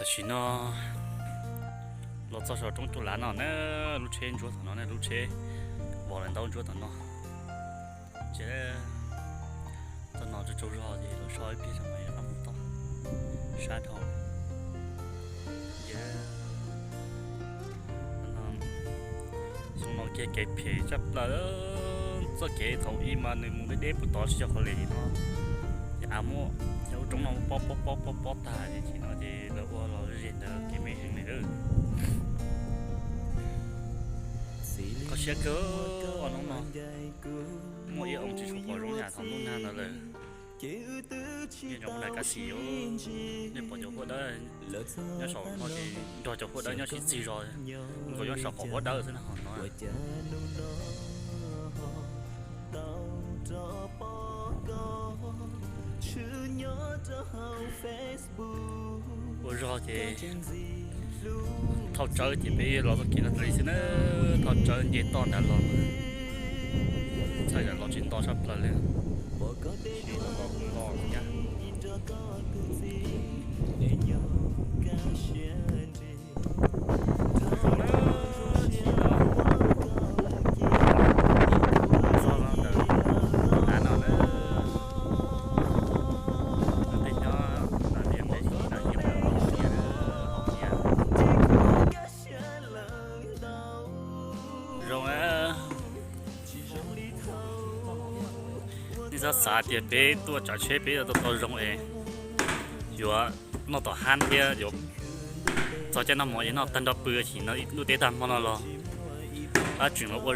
Tam sim no los txog saum roob Tub Lav no na, lub tsheb ntsuab tom no ne, lub tsheb vos lawv ntaub ntsuab tom no. Ces txog no tsaug tsaug zog ces los so ib pliag tso mas yuav rov qab mus tod, sab dhau. Ces xyoo no kiag kev phem tshaj plaws, txoj kev thaum ub mas nws mus deb deb puag tod tsis yog qhov li no. Ces av muab cov lub roob no pob pob pob pob pob tag ces no ces lawv ua los ze ntawd kev me heev li lawm. Kho siab kawg, hnub no muaj ib oo tsis tshua pom zoo yam thaum ntuj nag ntawd lawm. Nyob rau nram kab xis, nej pom cov huab dawb nyob saum no ces nrog cov huab dawb nyob sib txig zog, nkaus nyob saum qaum huab dawb xwb na ho no. Ua zog ces thauj tsawb ces peb los txoj kev no li xwb na, thauj tsawb nce toj ntawd los, txhais los tsis nto tshaj plaws li. Zoo, nej txhob xav tias peb tuaj tsav tsheb peb yuav tau tau zoo es yuav noj tom hab thiab yuav txog caij noj mov es noj tag nrho pw sim no ib lub teb tag hmo no los ab tseem los ua